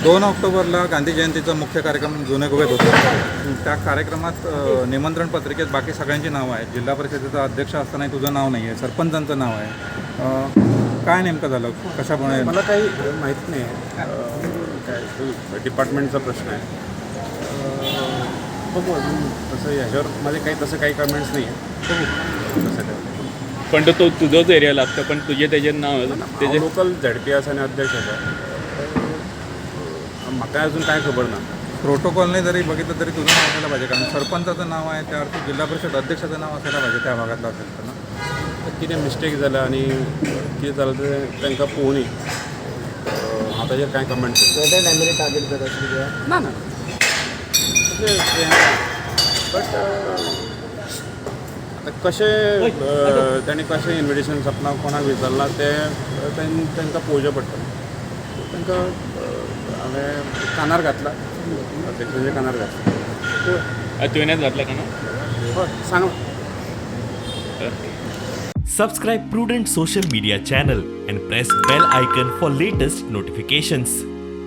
2 ऑक्टोबरला गांधी जयंतीचा मुख्य कार्यक्रम जुने गोव्यात होता. त्या कार्यक्रमात निमंत्रण पत्रिकेत बाकी सगळ्यांची नावं आहेत. जिल्हा परिषदेचा अध्यक्ष असतानाही तुझं नाव नाही आहे, सरपंचांचं नाव आहे. काय नेमकं झालं, कशामुळे? मला काही माहीत नाही आहे. काय तो डिपार्टमेंटचा प्रश्न आहे. बघू अजून तसं ह्याच्यावर माझे काही तसं काही कमेंट्स नाही आहे. बघू कसं काय. पण तो तो तुजोच एरिया लागता, पण तुजे तेजेर नाव तेजे. लोकल झेडपी आसा आनी अध्यक्ष आसा. म्हाका अजून कांय खबर ना. प्रोटोकॉलने जरी बघितलं तरी तुझं नाव असायला पाहिजे, कारण सरपंचाचं नाव आहे, त्या अर्थी जिल्हा परिषद अध्यक्षाचं नाव असायला पाहिजे त्या भागातलं असेल तर ना. कितें मिस्टेक जाल्या आनी कितें जालां तें तांकां पळोवनी. हांव ताजेर कांय कमेंट्स टार्गेट जाता अशें कितें? ना ना, तशें हें ना. बट आतां कशें तांणी कशें इन्विटेशन आपणाक कोणाक विचारलां तें तांकां पळोवचें पडटलें. तांकां हांवें कानार घातलां, अध्यक्षांच्या कानार घातलां. तुवेंच घातला का ना? हय, सांगलां. Subscribe Prudent Social Media channel and press bell icon for latest notifications.